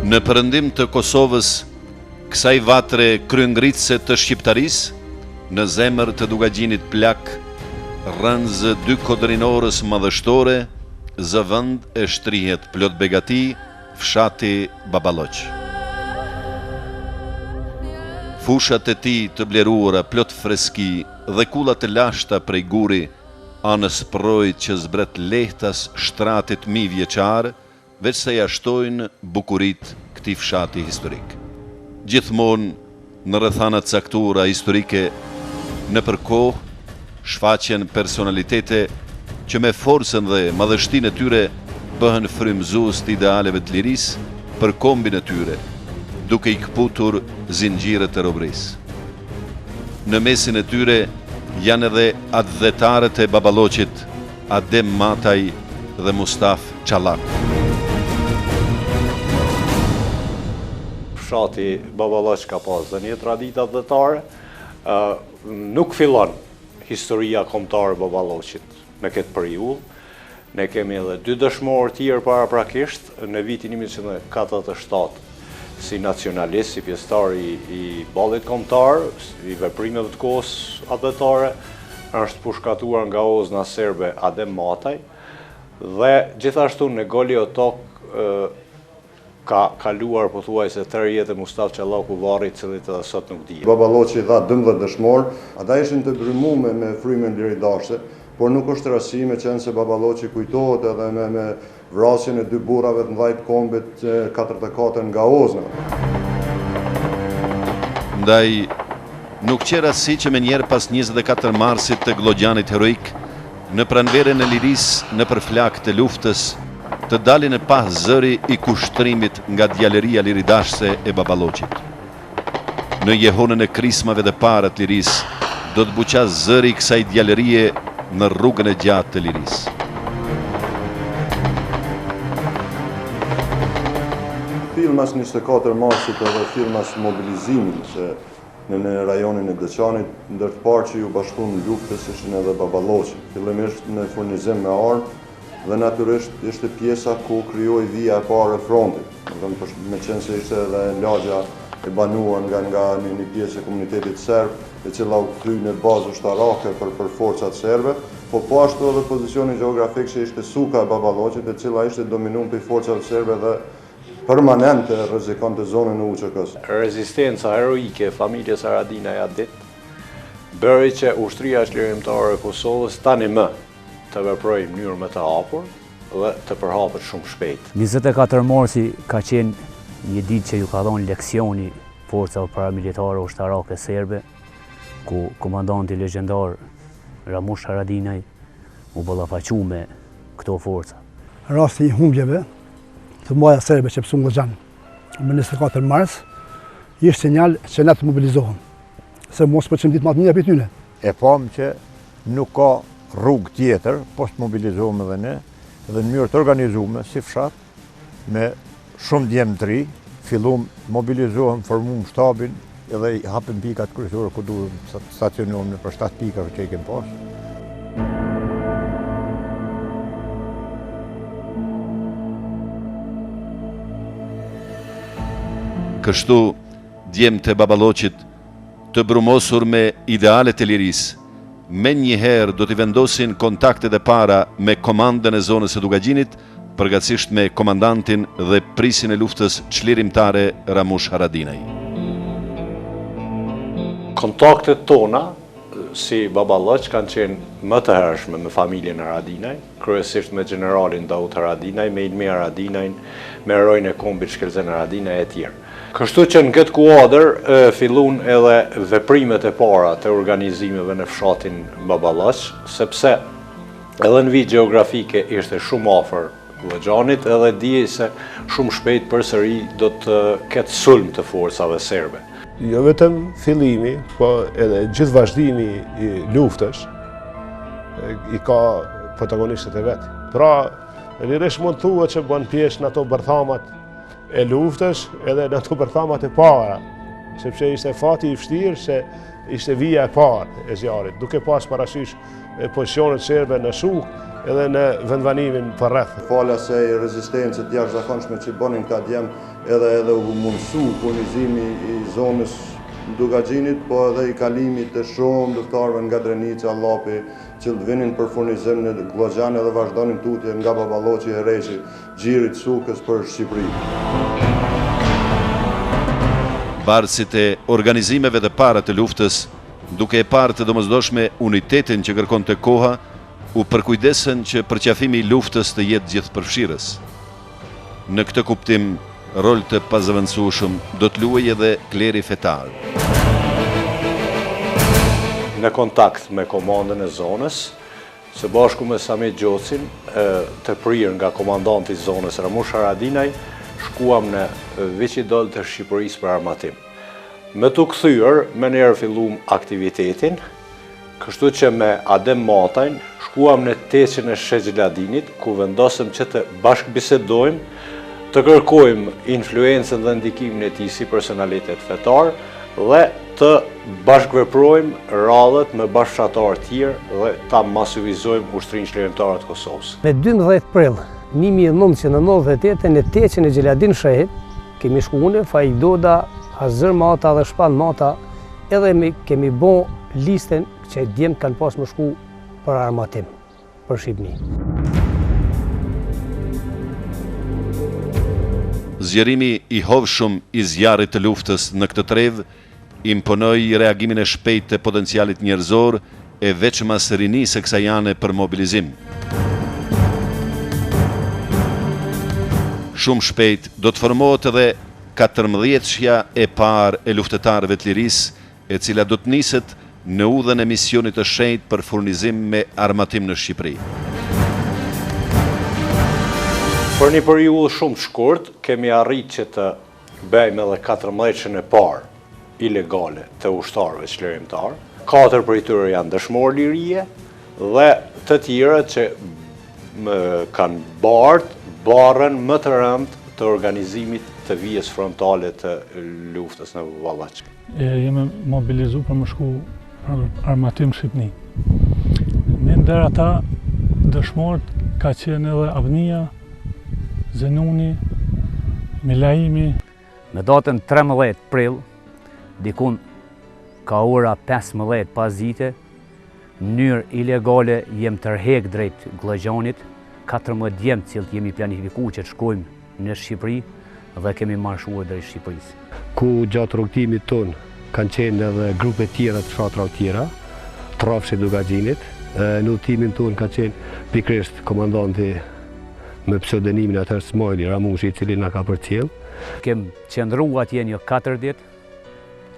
Në perëndim të Kosovës, kësaj vatre kryengritëse të shqiptarisë, në zemër të Dukagjinit plak, rrënzë dy kodrinorës madhështore, zë vend e shtrihet plot begati fshati Baballoq. Fushat e tij të bleruara plot freski dhe kulla të lashta prej guri, anës përroit që zbret lehtas shtratit mijëvjeçar, veçse ia shtojnë bukuritë këtij fshati historik. Gjithmonë në rrethana të caktuara historike nëpër kohë shfaqen personalitete që me forcën dhe madhështinë e tyre bëhen frymëzues të idealeve të lirisë për kombin e tyre, duke i këputur zinxhirët e robërisë. Në mesin e tyre janë edhe atdhetarët e Baballoqit, Adem Mataj dhe Mustafë Çallaku. Fshati Baballoq ka pas dhe një traditë atdhetare. Nuk fillon historia kombëtare e Baballoqit në këtë periudhë. Ne kemi edhe dy dëshmorë tjerë paraprakisht, në vitin 1947 si nacionalist, si pjesëtar i, i ballit kombëtar, i veprimeve të kohës atdhetare, është pushkatuar nga OZNA serbe Adem Mataj dhe gjithashtu në Goli Otok ka kaluar pothuajse tërë jetën Mustafë Çallaku varri i të cilit edhe sot nuk dihet. Baballoqi dha 12 dëshmorë, ata ishin të brymume me frymën liridashëse, por nuk është rastësi meqenëse Baballoqi kujtohet edhe me, me vrasjen e dy burrave të mëdhaj të kombit 44 nga OZNA. Ndaj, nuk qe rastësi që menjëherë pas 24 marsit të Gllogjanit heroik, në pranverën e lirisë nëpër flakë të luftës, të dali në pah zëri i kushtrimit nga djalëria liridashëse e Baballoqit. Në jehonën e krismave të para të lirisë, do të buqasë zëri i kësaj djalërie në rrugën e gjatë të lirisë. Fill mas 24 marsit edhe fill mas mobilizimit që në në rajonin e Deçanit, ndër të parë që iu bashkuan luftës ishin edhe Baballoqi. Fillimisht në furnizim me armë dhe natyrisht ishte pjesa ku krijoi vija e parë e frontit. Domethënë meqenëse ishte edhe lagja e banuar nga nga një, një pjesë e komunitetit serb, e cila u kthy në bazë ushtarake për për forcat serbe, po po ashtu edhe pozicioni gjeografik që ishte suka e Baballoqit, e cila ishte dominuar prej forcave serbe dhe permanente rrezikonte zonën e UÇK-së. Rezistenca heroike e familjes Haradinaj atë ditë bëri që Ushtria Çlirimtare e Kosovës tani më të veprojë në mënyrë më të hapur dhe të përhapet shumë shpejt. 24 marsi ka qenë një ditë që ju ka dhonë leksioni forcave paramilitare ushtarake serbe, ku komandanti legjendar Ramush Haradinaj u ballafaqu me këto forca. Rasti i humbjeve të mdhaja serbe që pësun Gllogjan më 24 mars, ishte sinjal që ne të mobilizohem, se mos po qëmë ditë ma të mira prej tyne. E pamë që nuk ka rrugë tjetër, pos të mobilizohem edhe ne, dhe në mënyrë të organizume, si fshat, me shumë djem të ri, fillum mobilizohem, formum shtabin, edhe i hapim pikat kryesore ku duhet të stacionohem nëpër 7 pika që i kem pas. Kështu, djemtë e Baballoqit, të brumosur me idealet e lirisë, menjëherë do t'i vendosin kontaktet e para me komandën e zonës së Dukagjinit, përkatësisht me komandantin dhe prijësin e luftës çlirimtare Ramush Haradinaj. Kontaktet tona si Baballoq kanë qenë më të hershme me familjen Haradinaj, kryesisht me gjeneralin Daut Haradinaj, me Ilmi Haradinajn, me heroin e kombit Shkëlzen Haradinaj e tjerë. Kështu që në këtë kuadër fillun edhe veprimet e para të organizimeve në fshatin Baballoq, sepse edhe në vijë gjeografike ishte shumë afër Gllogjanit edhe dihej se shumë shpejt përsëri do të ketë sulm të forcave serbe. Jo vetëm fillimi, po edhe gjithë vazhdimi i luftës i ka protagonistët e vet. Pra, lirisht mund të thuhet që bën pjesë në ato bërthamat e luftës edhe në ato bërthamat e para, sepse ishte fati i vështirë se ishte vija e parë e zjarrit, duke pas parasysh pozicionet serbe në Sukë edhe në vendbanimin përreth. Falë asaj rezistence të jashtëzakonshme që bënin këta djem, Edhe edhe u mundësu furnizimi i zonës Dukagjinit, po edhe i kalimit të shumë luftëtarëve nga Drenica, Llapi, që të vinin për furnizim në Gllogjan edhe vazhdonin tutje nga Baballoqi, Hereqi, Gjirit, Sukës për Shqipëri. Bartësit e organizimeve të para të luftës, duke e parë të domosdoshme unitetin që kërkonte koha, u përkujdesën që përqafimi i luftës të jetë gjithëpërfshirës. Në këtë kuptim, rol të pazëvendësueshëm do të luajë edhe kleri fetar. Në kontakt me komandën e zonës, së bashku me Sami Gjocin, të prirë nga komandanti i zonës Ramush Haradinaj, shkuam në Viçidol të Shqipërisë për armatim. Me t'u kthyer, menjëherë fillum aktivitetin, Kështu që me Adem Matajn shkuam në teqen e Sheh Xheladinit, ku vendosëm që të bashkëbisedojmë, të kërkojmë influencën dhe ndikimin e tij si personalitet fetar dhe të bashkëveprojmë radhët me bashkëfshatarë tjerë dhe ta masivizojmë Ushtrinë Çlirimtare të Kosovës. Me 12 prill 1998 në teqen e Xheladin Shehit, kemi shku unë, Faik Doda, Hazër Mata dhe Shpend Mata, Edhe mi kemi bo listën që djemtë kanë pas me shku për armatim, për Shqipni. Zgjerimi i hovshëm i zjarrit të luftës në këtë trevë imponoi reagimin e shpejtë të potencialit njerëzor e veçmas rinisë së kësaj ane për mobilizim. Shumë shpejt do të formohet edhe Katërmbëdhjetëshja e parë e luftëtarëve të lirisë, e cila do të niset në udhën e misionit të shenjtë për furnizim me armatim në Shqipëri. Për një periudhë shumë të shkurt, kemi arrit që të bëjmë edhe katërmbëdhjetëshen e parë ilegale të ushtarëve çlirimtarë. Katër prej tyre janë dëshmorë lirie dhe të tjerët që kanë bartë barrën më të rëndë të organizimit të vijës frontale të luftës në Baballoq. E jemi mobilizu për me shku për armatim Shqipni. Një ndër ata dëshmorët ka qenë edhe Avnia, Zenuni, Milaimi. Në datën 13 prill, dikun ka ora 15 pasdite, në mënyrë ilegale jem tërhek drejt Gllogjanit, 14 djem të cilët jemi planifiku që të shkojmë në Shqipëri dhe kemi marshuar drejt Shqipërisë. Ku gjatë rrugëtimit tonë kanë qenë edhe grupe tjera të fshatrave tjera, të rrafshit Dukagjinit. Në udhëtimin tonë ka qenë pikërisht komandanti me pseudonimin atëherë Smajli Ramushi, i cili na ka përcjellë. Kem qëndru atje një 4 ditë,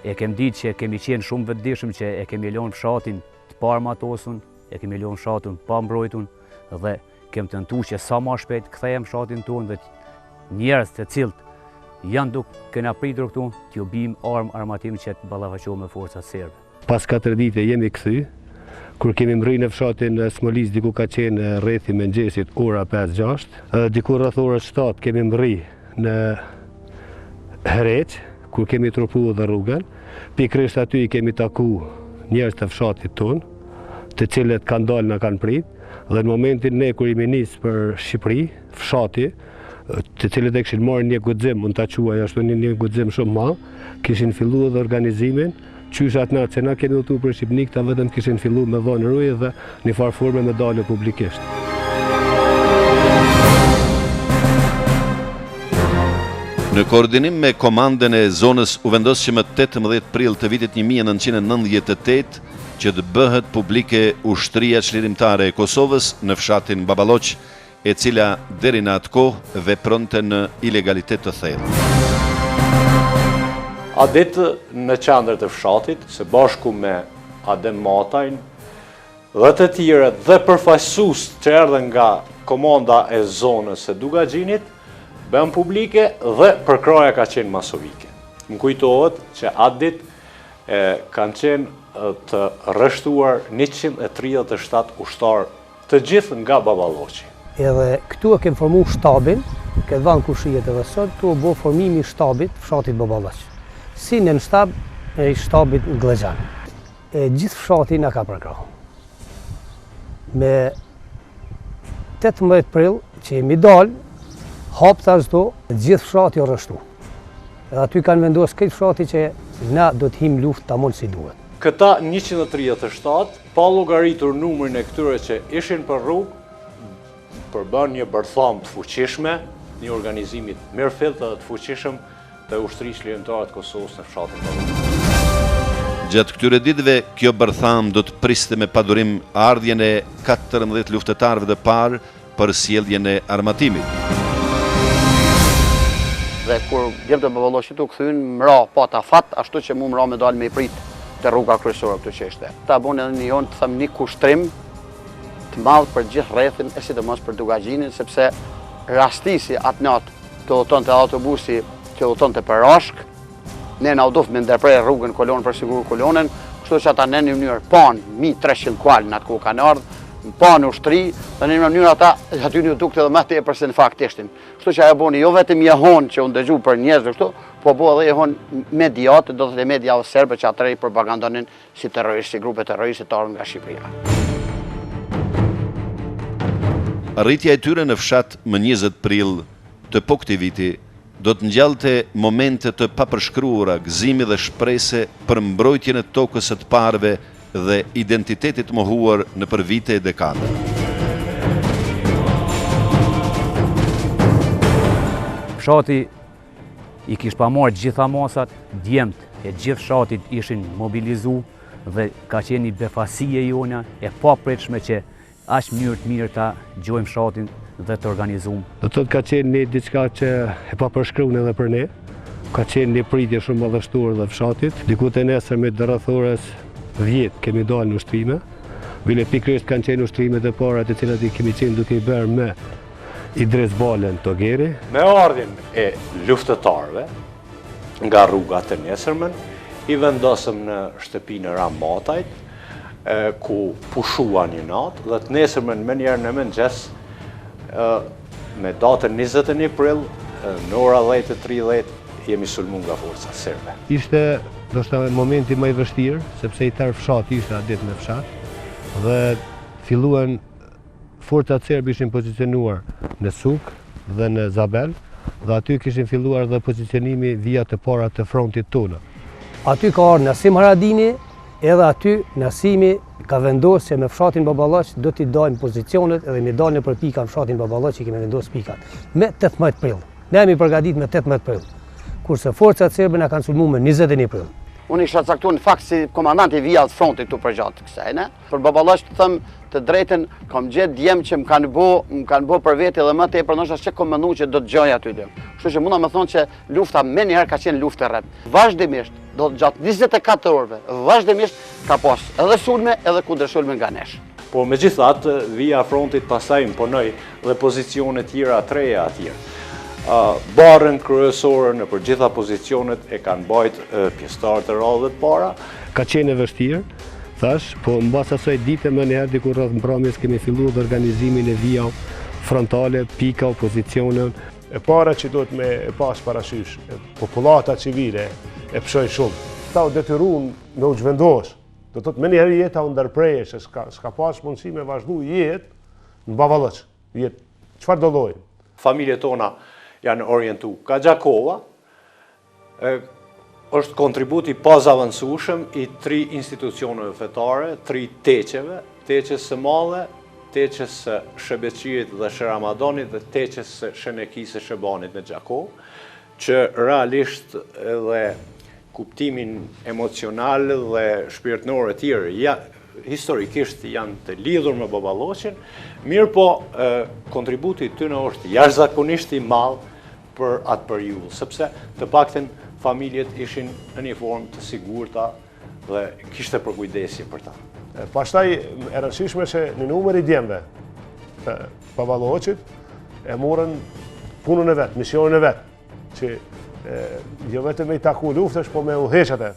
e kem ditë që kemi qenë shumë vetëdijshëm që e kemi lënë fshatin të paarmatosun, e kemi lënë fshatin pa mbrojtun dhe kem tentu që sa ma shpejt kthehem fshatin tonë dhe njerëz të cilët janë duke na pritur këtu, t'ju bim armë armatim që të ballafaqohem me forcat serbe. Pas 4 dite jemi kthy, kur kemi mrri në fshatin Smolicë, diku ka qenë rrethi mëngjesit ora 5-6, diku rreth orës 7 kemi mrri në Hereq, kur kemi trupu dhe rrugën, pikërisht aty i kemi taku njerëz të fshatit tonë, të cilët kanë dalë na kanë prit, dhe në momentin ne kur jemi nis për Shqipëri, fshati, të cilët e kishin marrë një guxim, mund ta quaj ashtu një, një guxim shumë madh, kishin fillu edhe organizimin, qysh atë natë që na kemi udhëtu për Shqipni, këta vetëm kishin fillu me dhonë rujë dhe një farë forme me dalë publikisht. Në koordinim me komandën e zonës u vendos që më 18 prill të vitit 1998 që të bëhet publike Ushtria Çlirimtare e Kosovës në fshatin Baballoq, e cila deri në atë kohë vepronte në ilegalitet të thellë. Atë ditë në qendër të fshatit, së bashku me Adem Matajn dhe të tjerët dhe përfaqësues që erdhën nga komanda e zonës së Dukagjinit, bëmë publike dhe përkrahja ka qenë masovike. Më kujtohet që atë ditë kanë qenë të rreshtuar 137 ushtarë Të gjithë nga Baballoqi. Edhe këtu e kem formu shtabin, këtë vend ku shihet edhe sot, këtu u bo formimi i shtabit, fshatit Baballoq. Si nën shtab e shtabit në Gllogjan. E gjithë fshati na ka përkrah. Me 18 prill që jemi dalë, haptas do, gjithë fshati u rreshtu. Edhe aty kanë vendosë krejt fshati që na do të him luftë tamon si duhet. Këta 137, pa llogaritur numrin e këtyre që ishin për rrugë, përbën një bërthamë të fuqishme, një organizimi të mirëfilltë dhe të fuqishëm të Ushtrisë Çlirimtare të Kosovës në fshatin Baballoq. Gjatë këtyre ditëve, kjo bërthamë do të priste me padurim ardhjen e 14 luftëtarëve të parë për sjelljen e armatimit. Dhe kur djemtë e Baballoqit u kthyen, m'ra pata fat, ashtu që mu m'ra me dalë me i prit te rruga kryesore këtu që ishte. Ta bon edhe një jonë, të them një kushtrim të madh për gjithë rrethin e sidomos për Dukagjinin, sepse rastisi atë natë të udhëtonte autobusi që udhëtonte për Rashkë, ne na u duft me ndërpre rrugën kolonë për siguru kolonën, kështu që ata në një mënyrë panë 1300 kual në atë kohë kanë ardhë, panë ushtri, dhe në një mënyrë ata aty u dukte edhe më tepër se në fakt ishtin. Kështu që ajo boni jo vetëm jehonë që u ndëgju për njerëz dhe kështu, po bo edhe jehonë mediat, do të thotë mediave serbe që atëherë i propagandonin si terroristë, si grupe terroriste të ardhur nga Shqipëria. Arritja e tyre në fshat më 20 prill të po këtij viti do të ngjallte momente të papërshkruara gëzimi dhe shprese për mbrojtjen e tokës së të parëve dhe identitetit të mohuar nëpër vite e dekada. Fshati i kish pa marrë gjitha masat, djemt e gjithë fshatit ishin mobilizu dhe ka qenë një befasi e jona e papritshme që aq mënyrë të mirë ta gjojmë fshatin dhe të organizum. Do të thotë ka qenë një diçka që e papërshkruar edhe për ne. Ka qenë një pritje shumë madhështore dhe fshatit. Diku të nesërmit rreth orës 10 kemi dalë në ushtrime. Bile pikërisht kanë qenë ushtrimet e para të cilat i kemi qenë duke i bërë me Idriz Balën Togeri. Me ardhjen e luftëtarëve nga rruga të nesërmen, i vendosëm në shtëpinë e Ramë Matajt, ku pushua një natë, dhe të nesërmen menjëherë në mëngjes, me datën 21 prill, në ora 10.30, jemi sulmu nga forca serbe. Ishte, ndoshta momenti më i vështirë, sepse i tërë fshati ishte atë ditë në fshat, dhe filluan Forcat serbe ishin pozicionuar në Sukë dhe në Zabel dhe aty kishin filluar dhe pozicionimi vijat e para të frontit tona. Aty ka ardhë Nasim Haradini, edhe aty Nasimi ka vendosë që me fshatin Baballoq do t'i dajmë pozicionet edhe me dalë nëpër pika në fshatin Baballoq që kemi vendosë pikat. Me 18 prill. Ne jemi përgatit me 18 prill. Kurse forcat serbe na kanë sulmu me 21 prill. Unë isha caktuar në fakt si komandant i vijave të frontit këtu përgjatë kësaj, ne? Për Baballoq të them të drejtën, kam gjetë djem që më kanë bo, më kanë bo për veti dhe më tepër ndoshta s'e kom mendu që do të gjoj aty djem. Kështu që munda me thonë që lufta menjëherë ka qenë luftë e rreptë. Vazhdimisht, do të gjatë 24 orëve, vazhdimisht ka pas edhe sulme edhe kundërsulme nga nesh. Por megjithatë, vija e frontit pastaj imponoi dhe pozicione tjera të reja atje. Barrën kryesore nëpër gjitha pozicionet e kanë bajt pjesëtarët e radhëve të para. Ka qenë e vështirë, Thash, po mbas asaj dite menjëherë diku rreth mbrëmjes kemi fillu dhe organizimin e vijave frontale, pika, pozicione. E para që duhet me e pas parasysh, popullata civile e pësoi shumë. Ta u detyrun me u zhvendos. Do të thotë menjëherë jeta u ndërpre, se s'ka, s'ka pas mundësi me vazhdu jetë në Baballoq. Jetë, çfarëdo lloji? Familjet tona janë orientu ka Gjakova, është kontribut i pazavendësueshëm i tri institucioneve fetare, tri teqeve, teqes së madhe, teqes së Sheh Beqirit dhe Sheh Ramadanit dhe teqes së Sheh Nekisë e Shebanit në Gjakovë, që realisht edhe kuptimin emocional dhe shpirtnor e tjerë, ja, historikisht janë të lidhur me Baballoqin, mirëpo kontributi i tyne është jashtëzakonisht i madh për atë periudhë, sepse të paktën familjet ishin në një formë të sigurta dhe kishte përkujdesje për ta. Pastaj e rëndësishme se një numër i djemve të Baballoqit e morën punën e vet, misionin e vet, që jo vetëm me i taku luftës, po me udhëheq atë.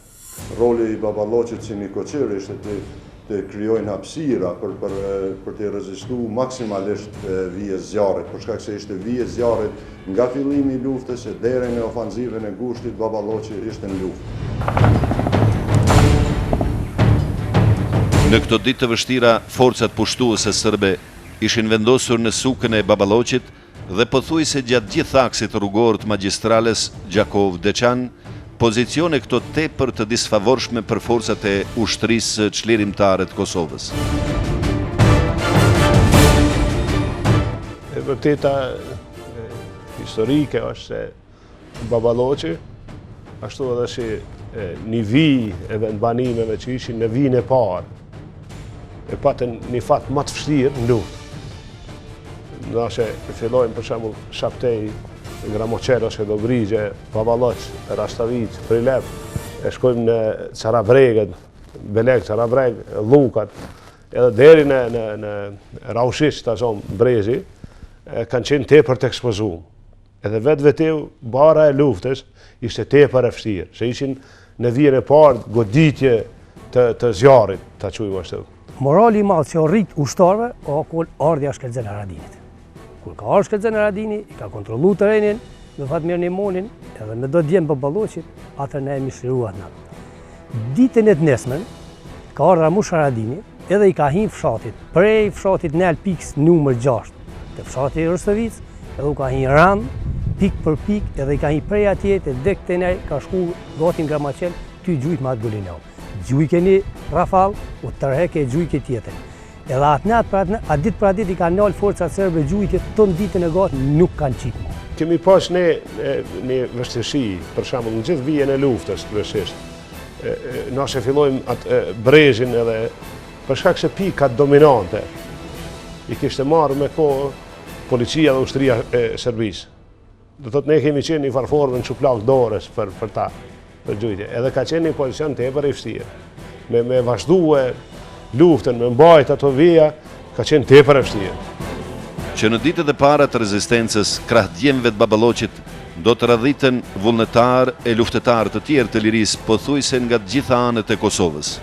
Roli i Baballoqit si nikoqir ishte të të krijojnë hapësira për për për të rezistu maksimalisht vijës zjarrit, për shkak se ishte vijë zjarrit nga fillimi i luftës e deri në ofanzivën e gushtit Baballoqi ishte në luftë. Në këto ditë të vështira, forcat pushtuese sërbe ishin vendosur në sukën e Baballoqit. dhe pothuajse gjatë gjithë aksit rrugor të magjistrales Gjakovë-Deçan, pozicione këto tepër të disfavorshme për forcat e Ushtrisë Çlirimtare të Kosovës. E vërteta historike është se Baballoqi, ashtu edhe si një vijë e vendbanimeve që ishin në vijën e parë, e patën një fat më të vështirë në luftë. Nëse fillojmë për shembull Shaptej, Gramoqel ose Dobrigje, Baballoq, Rastavicë, Prilep, e shkojmë në Carabregët, Beleg, Carabreg, Llukat, edhe deri në, në, në Raushiq, ta zomë, Brezi, kanë qenë tepër të ekspozum. Edhe vetvetiu, barra e luftës ishte tepër e vështirë, se ishin në vijën e parë goditje të, të zjarrit, ta quajmë ashtu. Morali i madh që u rrit ushtarëve, o kon ardhja e Shkëlzen Haradinit. Kur ka ardhë Shkëlzen Haradini, i ka kontrollu terrenin, me Fatmir Nimonin, edhe me do djem Baballoqit, atëherë ne jemi çliru atë natë. Ditën e të nesërmen, ka ardhë Ramush Haradini, edhe i ka hi fshatit, prej fshatit nel pikës numër 6, te fshati Rostovicë, edhe u ka hi rand, pikë për pikë, edhe i ka hi prej atje, te dek të nej, ka shku gati në Gramaqel, ty gjujt me atë gulinau. Gjujke një rafal, u tërheke e gjujke tjetër. Edhe atë natë për atë, atë ditë për atë ditë i kanë nalë forcat serbe gjujtje, tonë ditën e gatë nuk kanë qitë më. Kemi pas ne një vështirësi, për shembull, në gjithë vijën e luftës, kryesisht. Nëse fillojmë atë brezin edhe për shkak se pikat dominante i kishte marrë me kohë policia dhe ushtria e Serbisë. Do thotë ne kemi qenë një farë forme në shuplakë dorës për, për ta, për gjujtje. Edhe ka qenë një pozicion tepër i vështirë. Me, me vazhdue luftën, me mbajt ato vija, ka qenë tepër e vështirë. Që në ditët e para të rezistencës, krah djemve të Baballoqit, do të radhiten vullnetarë e luftëtarë të tjerë të lirisë pothuajse nga të gjitha anët e Kosovës.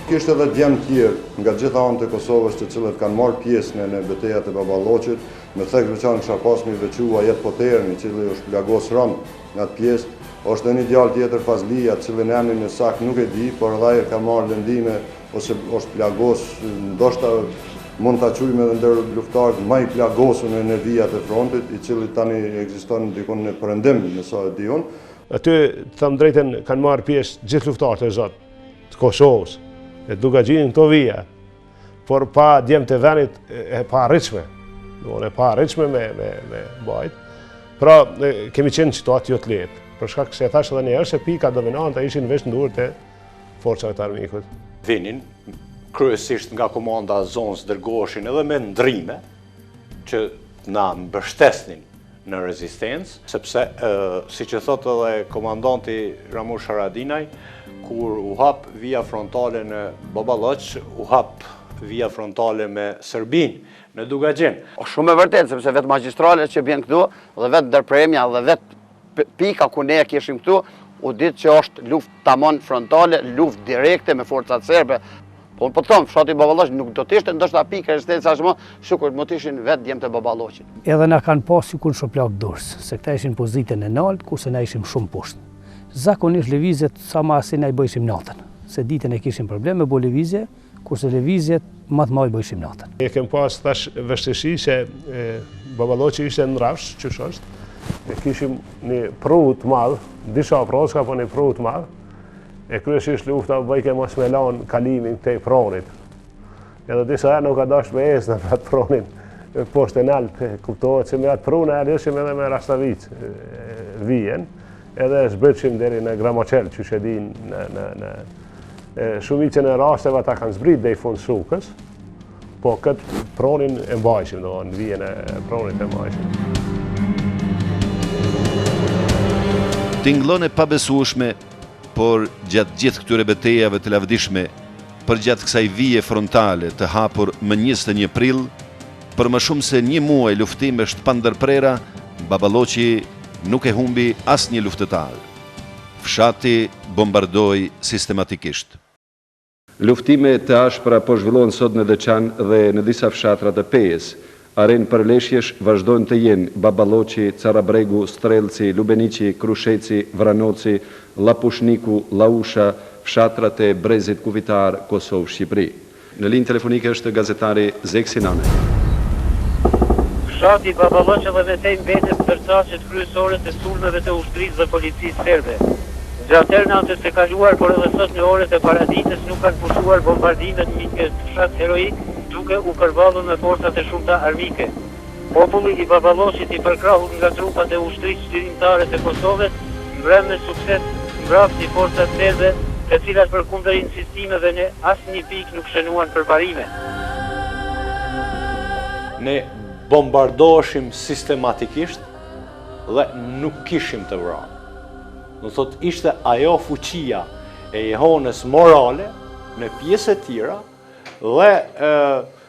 Kishte edhe djem tjerë nga të gjitha anët e Kosovës të cilët kanë marrë pjesë në në betejat e Baballoqit, me theks veçantë kisha pas me veçu Ajet Poterën, i cili është plagos rëndë në atë pjesë, është edhe një djalë tjetër Fazlija, të cilin emrin e saktë nuk e di, por edhe ai ka marrë lëndime ose është plagos, ndoshta mund ta quajmë edhe ndër luftëtarët më i plagosur në në vijat e frontit, i cili tani ekziston dikun në perëndim, me sa e di unë. Aty, të them drejtën, kanë marrë pjesë gjithë luftëtarët e zotë. të Kosovës, e Dukagjinit në këto vija, por pa djemtë e venit e paarritshme, e paarritshme me, me, me mbajt. Pra, kemi qenë në situatë jo të lehtë, për shkak se e thashë edhe njëherë se pika dominante ishin veç në duart e forcave të armikut. Vinin, kryesisht nga komanda e zonës dërgoheshin edhe me ndrime, që na mbështesnin në rezistencë, sepse, siç e thotë edhe komandanti Ramush Haradinaj, kur u hap vija frontale në Baballoq, u hap vija frontale me Serbinë, në Dukagjin. O shumë e vërtetë, sepse vetë magjistrale që bjen këtu, dhe vetë ndërprerja dhe vetë pika ku ne e kishim këtu, u ditë që është luftë tamon frontale, luftë direkte me forcat serbe. Po unë po të thom, fshati Baballoq nuk do të ishte ndoshta pikë rezistenca aq më, sikur mos të ishin vetë djemtë e Baballoqit. Edhe na kanë pas sikur në shuplakë dorës, se këta ishin pozitën e naltë, kurse na ishim shumë poshtë. Zakonisht lëvizjet sa ma asi na i bëjshim natën, se ditën e kishim problem me bo lëvizje, kurse lëvizjet ma të mëdha i bëjshim natën. E kem pas tash vështirësi se Baballoqi ishte në rrafsh, qysh është, e kishim një pru të madh, disa prroska, po një pru të madh, E kryesisht lufta u bëjke mos me lanë kalimin këtej pronit. Edhe disa herë nuk ka dashtë me ecë në atë pronin poshtë e naltë, kuptohet se me atë prunë e lidhshim edhe me Rastavicë vijën, edhe zbritshim deri në Gramoqel, që e din në, në, në shumicën e rasteve ata kanë zbrit deri fund Sukës, po këtë pronin e mbajshim, do, në vijën e pronit e mbajshim. Tingëllon e pabesueshme Por gjatë gjithë këtyre betejave të lavdishme, përgjatë kësaj vije frontale të hapur më 21 prill, për më shumë se një muaj luftimesh të pandërprera, Baballoqi nuk e humbi asnjë luftëtar. Fshati bombardohej sistematikisht. Luftime të ashpra po zhvillohen sot në Deçan dhe në disa fshatra të Pejës. Arenë përleshjesh vazhdojnë të jenë Baballoqi, Carrabregu, Strellci, Lubeniqi, Krusheci, Vranoci, Llapushniku, Llausha, fshatrat e brezit kufitar Kosovë-Shqipëri. Në linjë telefonike është gazetari Zekë Sinanaj. Fshati Baballoq edhe me tej mbetet ndër caqet kryesore të sulmeve të ushtrisë dhe policisë serbe. Gjatë tërë natës së kaluar, por edhe sot në orët e paradites nuk kanë pushuar bombardimet mbi këtë fshat heroik, duke u përballur me forcat e shumta armike. Populli i Baballoqit i përkrahur nga trupat e Ushtrisë Çlirimtare të Kosovës, mbrëmë me sukses zmbrapsi forcat serbe, të cilat përkundër insistimeve në asnjë pikë nuk shënuan përparime. Ne bombardoheshim sistematikisht dhe nuk kishim të vramë. Do thotë ishte ajo fuqia e jehonës morale në pjesë e tjera Dhe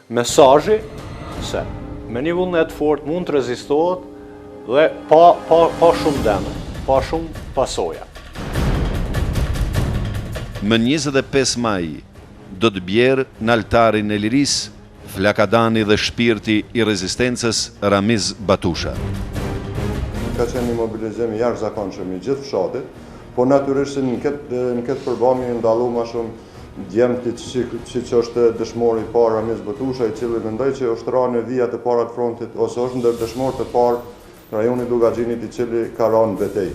mesazhi se me një vullnet të fortë mund të rezistohet dhe pa, pa, pa shumë dëme, pa shumë pasoja. Më 25 maj do të bjerë në altarin e lirisë flakadani dhe shpirti i rezistencës Ramiz Batusha. Ka qenë një mobilizim i jashtëzakonshëm i gjithë fshatit, po natyrisht se në këtë në këtë përbamje janë dallu ma shumë Djemtë siç është dëshmori i parë Ramiz Batusha, i cili mendoj që është ra në vijat e para të frontit ose është ndër dëshmorët e parë të rajonit Dukagjinit i cili ka ra në betejë.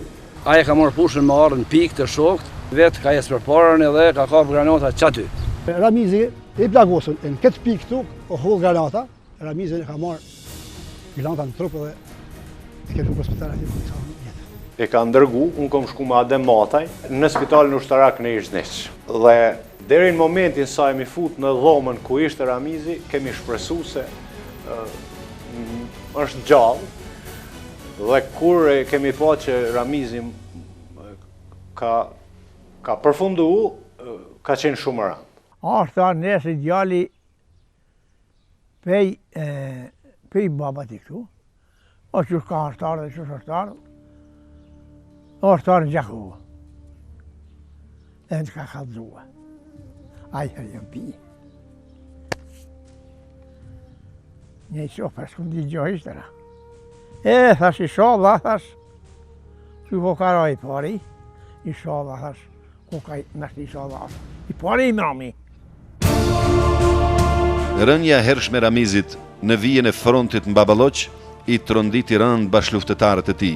Ai e ka marrë pushkën me ardhë në pikë te shokët, vetë ka ecë përpara edhe ka kapë granata qaty. Ramizi i plagosur në këtë pikë këtu, u hodh granata, Ramizin e ka marrë granata në trup dhe e kemi për spital aty për disa jetë. E kanë dërgu, unë kom shku me Adem Mataj, në spitalin ushtarak në Izhniq. Dhe deri në momentin sa jemi fut në dhomën ku ishte Ramizi, kemi shpresu se është gjallë, dhe kur e kemi pa që Ramizi ka, ka përfundu, ka qenë shumë rëndë. Ashtë ta nesër djali Pej, pej baba ti këtu, o qysh ka është ardhë, qysh është ardhë, është ardhë në Gjakovë. E në ka kallzua. Aj, herë jam pi. Një që për s'kum di gjo ishtëra. E, thash, ishalla, thash, që po ka ra i pari, ishalla, thash, Ku ka nështë ishalla, i pari i mami. Rënia e hershme e Ramizit në vijën e frontit në Baballoq i tronditi rëndë bashkëluftëtarët e tij.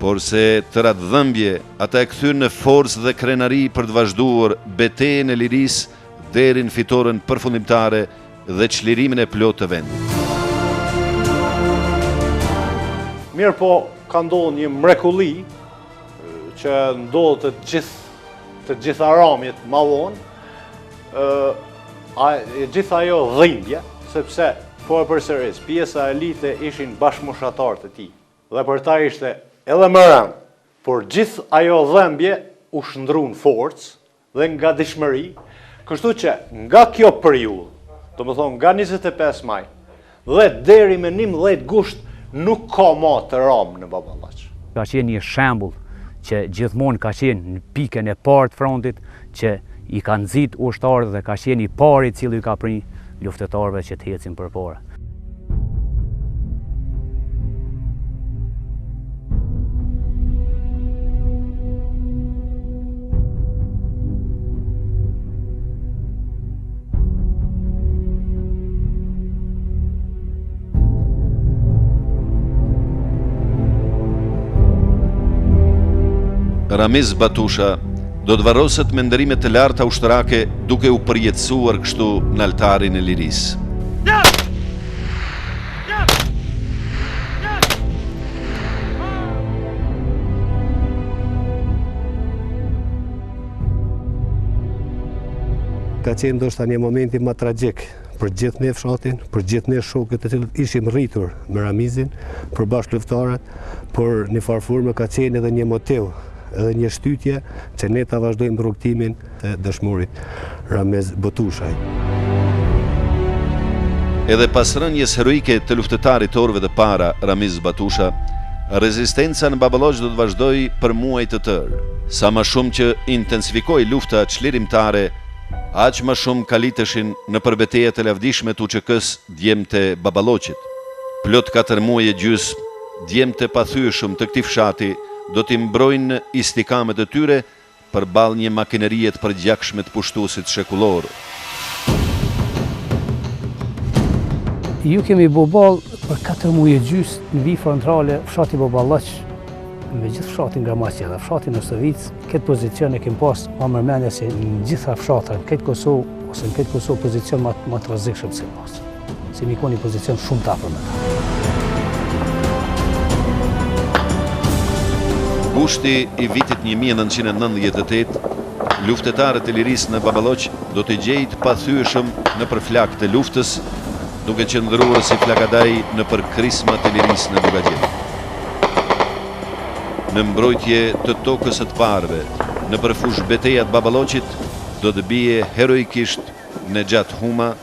Porse tërë atë dhëmbje ata e kthyen në forcë dhe krenari për të vazhduar betejën e lirisë deri në fitoren përfundimtare dhe çlirimin e plotë të vendit. Mirëpo, ka ndodhur një mrekulli që ndodh të gjithë të gjitha ramjet ma vonë, e gjitha ajo dhimbje, sepse po e përsëris, pjesa elite ishin bashkëmoshatarët e tij, dhe për ta ishte edhe më rëndë, por gjithë ajo dhembje u shndru në forcë, dhe në gatishmëri, kështu që nga kjo periudhë, domethonë nga 25 maj dhe deri me 11 gusht nuk ka ma të ramë në Baballoq. Ka qenë një shembull që gjithmonë ka qenë në pikën e parë të frontit që i ka nxit ushtarët dhe ka qenë i pari i cili i ka pri luftëtarëve që të ecin përpara. Ramiz Batusha do të varroset me nderime të larta ushtarake duke u përjetësuar kështu në altarin e lirisë. Ka qenë ndoshta një momenti më tragjik për gjithë ne fshatin, për gjithë ne shokët të cilët ishim rritur me Ramizin, për bashkëluftëtarët, por në farë forme ka qenë edhe një motiv, edhe një shtytje që ne ta vazhdojmë rrugëtimin e dëshmorit Ramiz Batushaj. Edhe pas rënies heroike të luftëtarit të orëve të para, Ramiz Batusha, rezistenca në Baballoq do të vazhdojë për muaj të tërë. Sa më shumë që intensifikohej lufta çlirimtare, aq më shumë kaliteshin nëpër betejat e lavdishme të UÇK-së djemtë e Baballoqit. Plot katër muaj e gjysmë, djemtë e pathyeshëm të këtij fshati do t'i mbrojnë istikamet e tyre përballë një makinerie të përgjakshme të pushtuesit shekullor. Ju kemi bo ballë për 4 muj e gjysë në vijë frontale fshati Baballoq, me gjithë fshatin Gramaç dhe fshatin Osovicë, këtë pozicion e kemi pas ma merr menja se në gjitha fshatrat, në këtë Kosovë, ose në këtë Kosovë pozicion ma, ma të rrezikshëm s'e pas. Se mi konë një pozicion shumë të afër me ta. Gushti i vitit 1998, luftëtarët e lirisë në Baballoq do të gjejë të pathyeshëm nëpër flakë të luftës, duke qëndruar si flakadaj nëpër krismat e lirisë në Dukagjin. Në mbrojtje të tokës së të parëve, nëpër fushëbeteja të Baballoqit, do të bie heroikisht Nexhat Huma,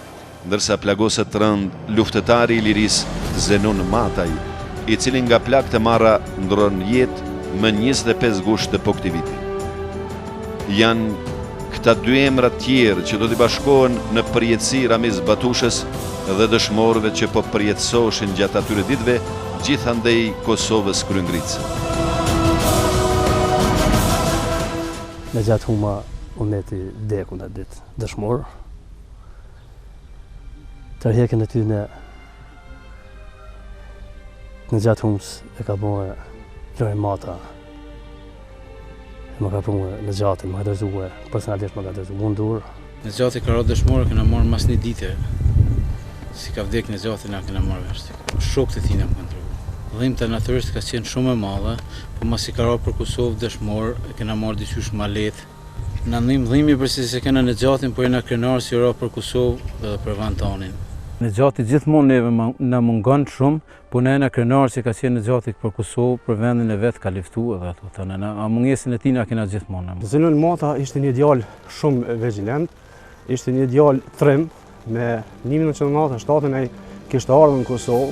ndërsa plagoset rëndë luftëtari i lirisë Zenun Mataj, i cili nga plagët e marra ndërron jetë më 25 gusht të po këtij viti. Janë këta dy emra tjerë që do t'i bashkohen në përjetësi Ramiz Batushës dhe dëshmorëve që po përjetësoheshin gjatë atyre ditëve gjithandej Kosovës kryengritëse. Nexhat Huma u met i vdekun atë ditë, dëshmor. Tërhekjen e tyne Nexhat Humës e ka bo Florim Mata e më ka pru Nexhatin, më ka dorëzu, personalisht më ka dorëzu, mu n'dorë. Nexhati ka ra dëshmor e kena marrë mas një dite, si ka vdek Nexhati na kena marrë vesh. Shokët e tij na më kanë tregu. Dhimta natyrisht ka qenë shumë e madhe, po masi ka ra për Kosovë dëshmor, e kena marrë diqysh ma lehtë. Na ndijmë dhimbje për se s'e kena Nexhatin, po jena krenar si ra për Kosovë edhe për vend tonin. Nexhati gjithmonë neve na mungon shumë, po na jena krenar që ka qenë Nexhati për Kosovë, për vendin e vet ka luftu edhe ato tana. Na a mungesën e tij na kena gjithmonë. Zenun Mata ishte një djalë shumë vigjilent, ishte një djalë trim, me 1997 ai kishte ardhur në Kosovë,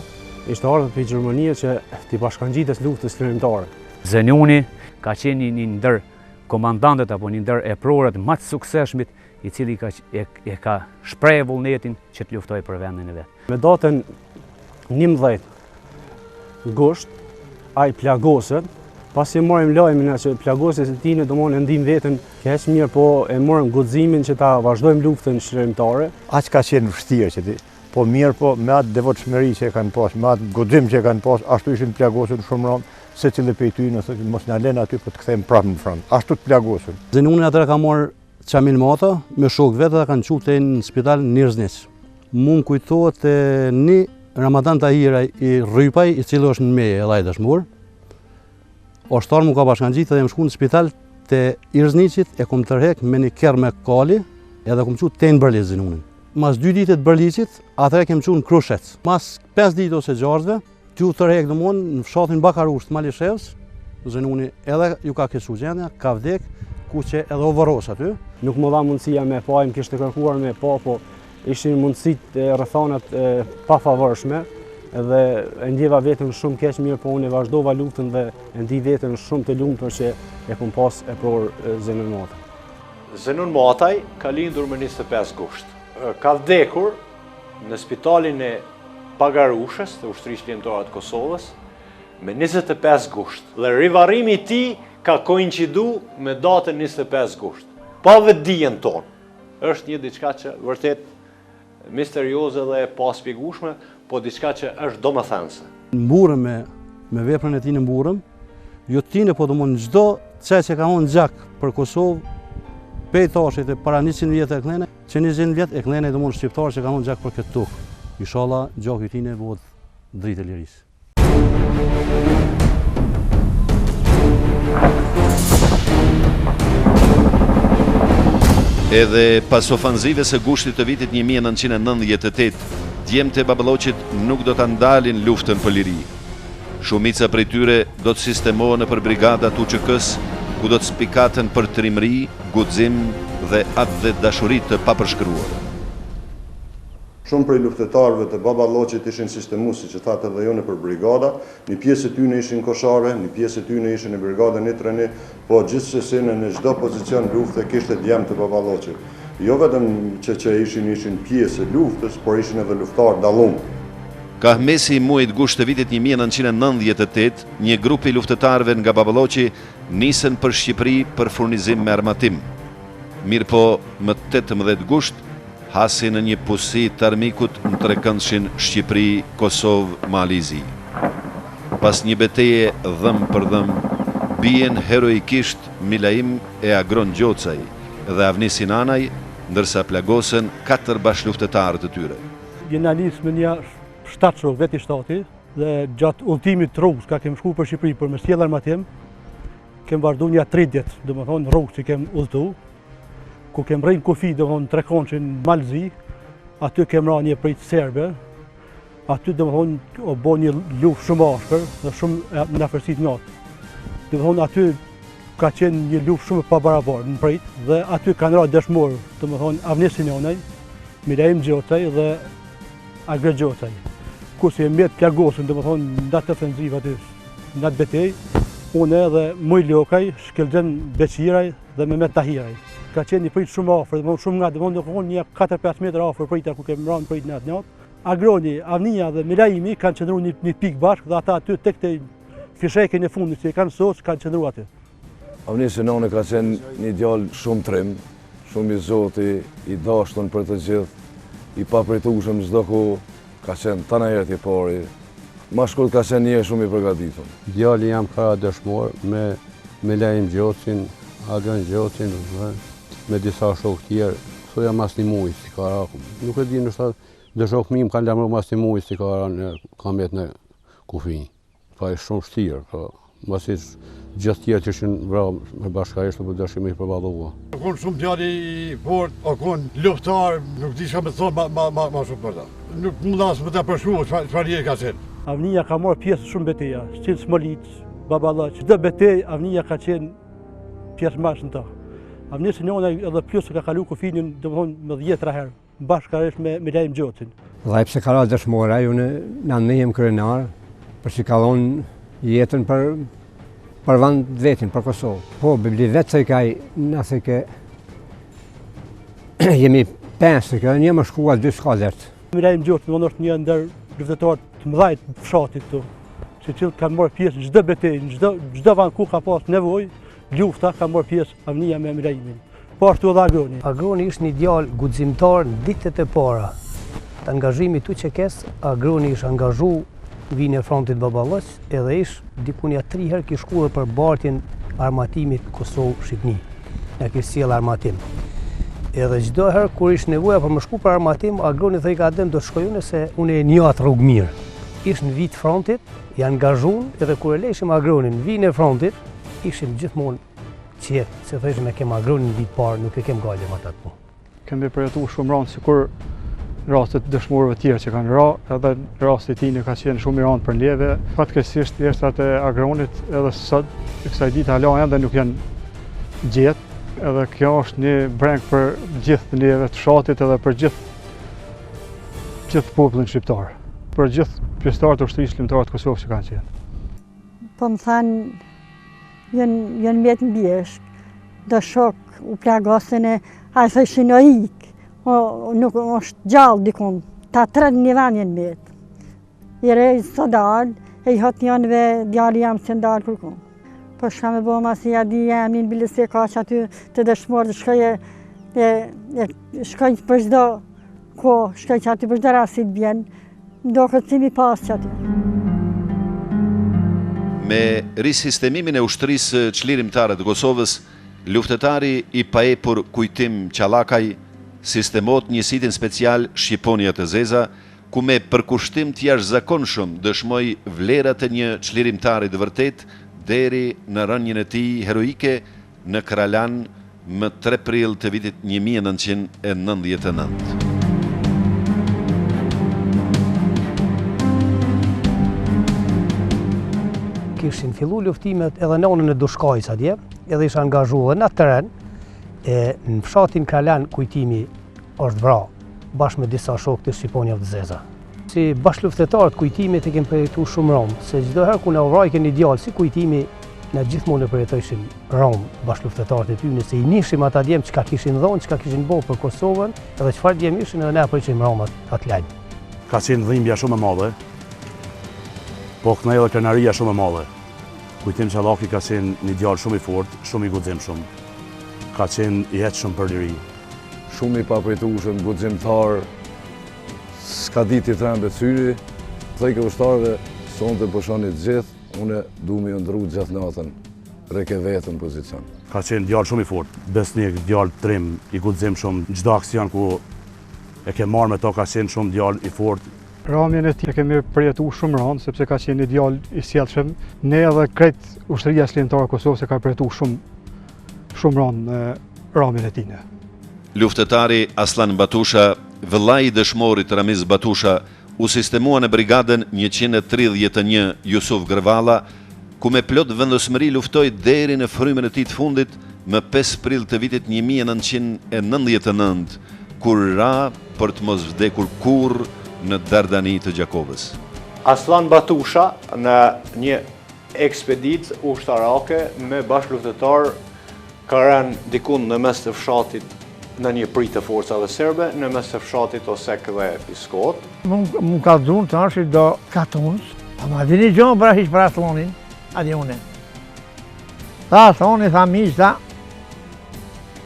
ishte ardhur prej Gjermanie që t'i bashkangjitet luftës çlirimtare. Zenuni ka qenë një ndër komandantët apo një ndër eprorët më të suksesshmit, i cili ka e, e ka shpreh vullnetin që të luftojë për vendin e vet. Me datën 11 gusht ai plagoset, pasi morëm lajmin që plagosjes së tij, domthonë e ndim veten keq mirë, po e morëm guximin që ta vazhdojmë luftën çlirimtare. Aq ka qenë vështirë që ti Po mirë po, me atë devotshmëri që e kanë pas, me atë guxim që e kanë pas, ashtu ishin plagosur shumë rëndë, secili prej tyre thotë mos na lën aty po të kthejmë prapë në front. Ashtu të plagosur. Zenunin atëherë ka marrë Qamil Mata me shokë vet dhe kanë çu te në spital në Irzniq. Mu më kujtohet një Ramadan Tahiraj i Rrypaj, i cili është në Mejë edhe ai dëshmor. Osht ardhë m'u ka bashkangjitë dhe jem shku në spital të Irzniqit e kom tërhek me një kerr me kali edhe kom çu te në Bërlic Zenunin. Mas dy ditë të Bërlicit, atëherë kem çu në Krushec. Mas 5 ditë ose 6 tu u tërhek domon në fshatin Bakarush të Malishevës, Zenuni edhe ju ka keqsu gjendja, ka vdek, ku që edhe u vorros aty. Nuk m'u dha mundësia me pa, më kishte kërkuar me pa, po ishin mundësitë e rrethanat e pafavorshme dhe e ndjeva veten shumë keq mirë, po unë e vazhdova luftën dhe e ndi veten shumë të lumtur që e kom pas epror Zenun Mataj. Zenun Mataj ka lindur më 25 gusht. Ka vdekur në spitalin e Pagarushës të Ushtrisë Çlirimtare të Kosovës me 25 gusht. Dhe rivarrimi i tij ka koincidu me datën 25 gusht. Pa vetëdijen tonë. Është një diçka që vërtet misterioze dhe e paspjegueshme, po diçka që është domethënëse. Mburrem me, me veprën e tij mburrem, jo tine, po domon çdo që që ka dhonë gjak për Kosovë, pej tashit e para 100 vjetë e këndene, që 100 vjetë e këndene domon shqiptarë që ka dhonë gjak për këtë tokë. Ishalla, gjaku i tine bëhet dritë e lirisë. Edhe pas ofanzivës së gushtit të vitit 1998, djemtë e Baballoqit nuk do ta ndalin luftën për liri. Shumica prej tyre do të sistemohen nëpër brigada të UÇK-së, ku do të spikaten për trimëri, guxim dhe atdhedashuri të papërshkruara. Shumë prej luftëtarëve të Baballoqit ishin sistemu, siç e thatë edhe ju, nëpër brigada, një pjesë e tyne ishin n'Koshare, një pjesë e tyne ishin në brigadën 131, po gjithsesi në në çdo pozicion lufte kishte djem të Baballoqit. Jo vetëm që që ishin ishin pjesë e luftës, por ishin edhe luftëtarë t'dallum. Kah mesi i muajit gusht të vitit 1998, një grup i luftëtarëve nga Baballoqi nisen për Shqipëri për furnizim me armatim. Mirëpo, më 18 gusht, hasi në një pusi të armikut në trekëndëshin Shqipëri, Kosovë, Mali i Zi. Pas një beteje dhëmb për dhëmb, bien heroikisht Milaim e Agron Gjocaj dhe Avni Sinanaj, ndërsa plagosen katër bashkëluftëtarë të tyre. Jena nisë me nja shtatë shokë, vetë i shtati, dhe gjatë udhëtimit të rrugës, ka kem shku për Shqipëri për me sjellë armatim, kem vazhdu nja tri ditë, domethonë rrugë që kem udhëtu, ku kem mrri n'kufi, domethonë trekëndëshin Mal Zi, aty kem ra një pritë serbe, aty domethonë u bo një luftë shumë ashpër dhe shumë në afërsi të natë. Domethonë aty ka qenë një luftë shumë e pabarabartë në pritë dhe aty kanë ra dëshmorë, domethonë Avni Sinanaj, Milaim Gjocaj dhe Agron Gjocaj. Kurse jem plagosën, domethonë, në atë ofenzivë aty, në atë betejë, unë edhe Muj Lokaj, Shkëlzen Beqiraj dhe Mehmet Tahiraj. Ka qenë një pritë shumë afër, domethonë shumë nga, domethonë një 4-5 metra afër prita ku kemë ra në pritë në atë natë. Agroni, Avnia dhe Milaimi kanë qëndru një, një pikë bashkë dhe ata aty tek te fishekin e fundit që e kanë sos, kanë qëndru aty. Avni Sinani ka qenë një djalë shumë trim, shumë i zoti, i dashtun për të gjithë, i papritushëm çdo kohë, ka qenë tana herët i pari, ma shkurt ka qenë një shumë i përgatitun. Djali jem ka ra dëshmor me Milaim Gjocin, Agron Gjocin dhe me disa shokë tjerë, thoja mas një muj si ka ra, nuk e di ndoshta do shokë mi më kanë lajmëru mas një muj si ka ra në ka met në kufi. Po është shumë vështirë, po masi gjithë tjerë që ishin vra me bashkarisht, po dëshim i përballua. O konë shumë djali i fort, o konë luftar, nuk di çka me thonë ma, ma, ma, ma shumë për ta. Nuk mund as me ta përshkru, çfarë njeri ka qenë. Avnia ka marrë pjesë shumë beteja, si në Smolicë, Baballoq, çdo betejë Avnia ka qenë pjesëmarrës në ta. Avni Sinanaj edhe plus ka kalu kufinin, domethonë, me dhjetra herë. bashkarisht me Milaim Gjocin. Dhe ai pse ka ra dëshmor ai, unë na ndihem krenar, për që ka dhonë jetën për, për vend vetin, për Kosovë. Po, Bibli vetë thojke ai, na thojke, jemi pesë, thojke, një më shkua, dy s'ka dert. Milaim Gjoci, domethonë është një ndër luftëtarët të mëdhaj të fshatit këtu, që cilët kanë marrë pjesë në çdo betejë, në çdo çdo vend ku ka pas nevojë, lufta ka marrë pjesë Avnia me Milaimin. Po ashtu edhe Agroni. Agroni ishte një djalë guximtar në ditët e para të angazhimit të UÇK-së, Agroni ish angazhu në vijën e frontit Baballoq edhe ish diku nja tri herë kish shku edhe për bartjen armatimit Kosovë Shqipni. Na kish sjell armatim. Edhe çdo herë kur ish nevoja për me shku për armatim, Agroni thojke Adem do të shkoj unë se unë e njoh atë rrugë mirë. Ish në vijë të frontit, i angazhun edhe kur e lejshim Agronin në vijën e frontit, ishim gjithmonë qetë, se thojshim e kem Agronin në vijë të parë, nuk e kem gajle më atë punë. Kemi përjetu shumë randë, sikur rastet dëshmorëve tjerë që kanë ra, edhe rasti i tij ka qenë shumë i randë për neve. Fatkeqësisht eshtrat e Agronit edhe sot, e kësaj dite hala ende nuk janë gjetë, edhe kjo është një brengë për gjithë neve të fshatit edhe për gjithë gjithë popullin shqiptar, për gjithë pjesëtarët e ushtrisë çlirimtare të Kosovës që kanë qenë. Po më thanë, janë mjetë në bjeshkë, do shok u plagosën e, ai thojshin o ik, o, nuk është gjallë dikun, ta tre në një vend janë mjetë. I rej së dalë, e i hot njënëve djali jam s'e dalë kërkun. Po shka me bo masi ja di emnin, bile se ka që aty të dëshmorë, të shkoj e, e, e shkoj për çdo kohë, shkoj që aty për çdo rast si të bjen, Do kërcimi pas që aty. Me risistemimin e Ushtrisë Çlirimtare të Kosovës, luftëtari i paepur Kujtim Qallakaj sistemohet në njësitin special Shqiponjat e Zeza, ku me përkushtim të jashtëzakonshëm dëshmoi vlerat e një çlirimtari të vërtetë deri në rënien e tij heroike në Kralan më tre prill të vitit 1999. Kishin fillu luftimet edhe në anën e Dushkajës atje, edhe isha angazhu edhe në atë teren, e në fshatin Kralan Kujtimi është vra, bashkë me disa shokë të Shqiponjave të Zeza. Si bashkëluftëtarët Kujtimit e kem përjetu shumë romë, se çdo herë ku na vrajke një djalë si Kujtimi, na gjithmonë e përjetojshim romë bashkëluftëtarët e tyne, se i njihshim ata djem çka kishin dhonë, çka kishin bo për Kosovën, edhe çfarë djem ishin edhe na e përjetshim romë atë lajm. Ka qenë dhimbja shumë e madhe, po këndej edhe krenaria shumë e madhe. Kujtim Qallaki ka qenë një djalë shumë i fortë, shumë i guximshëm, ka qenë i etshëm për liri. Shumë i papritushëm, guximtar, s'ka ditë t'i trembet syri, thojke ushtarëve, sonte pushoni të gjithë, unë du me ju ndrru gjithë natën, rrike vetëm në pozicion. Ka qenë djalë shumë i fortë, besnik, djalë trim, i guximshëm, çdo aksion ku e ke marrë me to ka qenë shumë djalë i fortë. Ramjen e tij e kemi përjetu shumë rëndë, sepse ka qenë një djalë i sjellshëm. Ne edhe krejt ushtria çlirimtare e Kosovës e ka përjetu shumë shumë rëndë ramjen e tij. Luftëtari Asllan Batusha, vëllai i dëshmorit Ramiz Batusha, u sistemua në Brigadën 131 Jusuf Gërvalla, ku me plot vendosmëri luftoi deri në frymën e tij të fundit më 5 prill të vitit 1999, kur ra për të mos vdekur kurrë në Dardani të Gjakovës. Asllan Batusha në një ekspeditë ushtarake me bashkëluftëtarë ka rënë dikund në mes të fshatit në një pritë të forcave serbe, në mes të fshatit Osek dhe Piskotë. Më ka dhunë të nashit do katuns, a ma dini gjonë për hiq për Asllanin, a di une. Tha Asllani, tha miq, tha,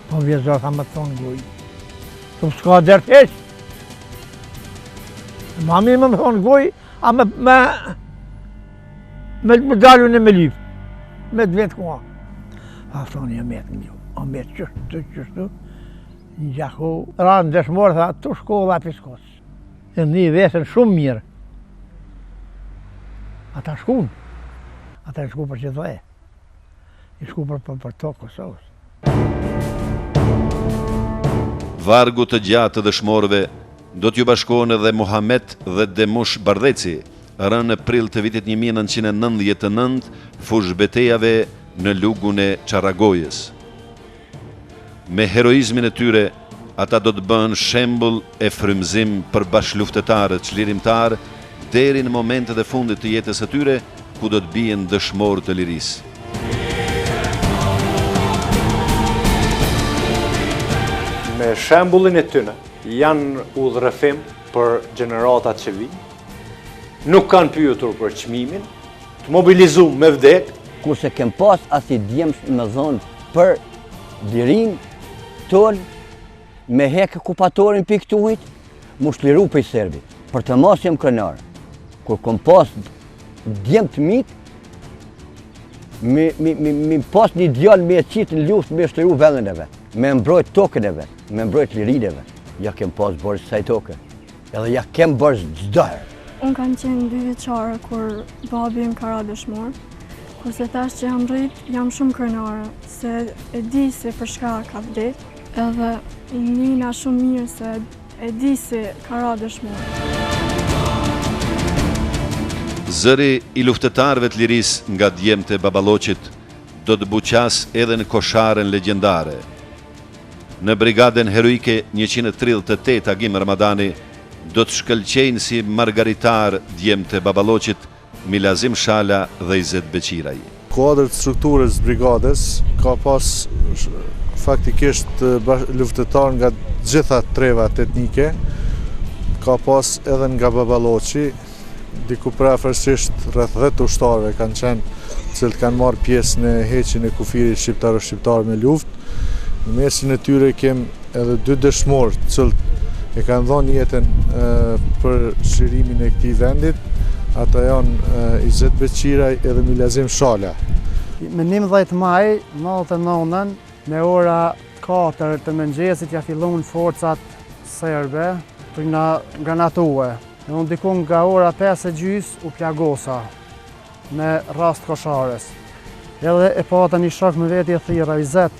po më vjen zor, tha me të thonë gujë. Të më s'ka dert hiq. Ma mirë me më thonë gujë, a me, me, me, me dalë unë me lypë, me të vetë kua. Tha Asllani, e metë një, a metë qështu, qështu, në Gjakovë, ranë dëshmorë, tha, tu shkolla Piskos. E një veten shumë mirë. Ata shkun, ata në shku për që dhe, i shku për, për, për tokë Kosovës. Vargut të gjatë të dëshmorëve do t'ju bashkohen edhe Muhamet dhe Demush Bardheci, rënë në prill të vitit 1999 fushëbetejave në Lugun e Çarragojës. Me heroizmin e tyre, ata do të bëhen shembull e frymëzim për bashkëluftëtarët çlirimtarë deri në momentet e fundit të jetës së tyre, ku do të bien dëshmorë të lirisë. Me shembullin e tyne, janë udhërrëfim për gjeneratat që vijnë, nuk kanë pyetur për çmimin, të mobilizum me vdek. Kurse kem pas asi djems me dhonë për lirinë tonë, me hekë okupatorin prej këtuhit, m'u çliru prej serbit. Për të mos jem krenar, kur kom pas djem të mitë, me, me, me, me pas një djalë me e qitë në luftë me çliru vendin e vet, me mbrojt tokën e vet, me mbrojt lirinë e vet. Ja kem pas borxh kësaj toke, edhe ja kem borxh çdo herë. Unë kam qenë dy vjeçare kur babi im ka ra dëshmor, kurse tash që jam rrit, jam shumë krenare, se e di se për shka ka vdek, edhe nina shumë mirë se e di se ka ra dëshmor. Zëri i luftëtarëve të lirisë nga djemtë e Baballoqit do të buqasë edhe në Kosharen legjendare. Në Brigadën Heroike 138 Agim Ramadani do të shkëlqejnë si margaritarë djemtë e Baballoqit Milazim Shala dhe Izet Beqiraj. Kuadër të strukturës brigadës ka pas faktikisht luftëtarë nga gjitha trevat etnike, ka pas edhe nga Baballoqi, diku përafërsisht rreth 10 ushtarëve kanë qenë të cilët kanë marrë pjesë në heqjen e kufirit shqiptaro-shqiptar me luftë. Në mesin e tyre kem edhe dy dëshmorë të cilët e kanë dhonë jetën për çlirimin e këtij vendit. Ata janë Izet Beqiraj edhe Milazim Shala. Me 11 maj, 99-ën, me ora 4 të mëngjesit ja fillun forcat serbe tu na granatue. E unë diku nga ora 5 e gjysë u plagosa me rast Koshares. Edhe e pata një shok me veti e thirra Izet,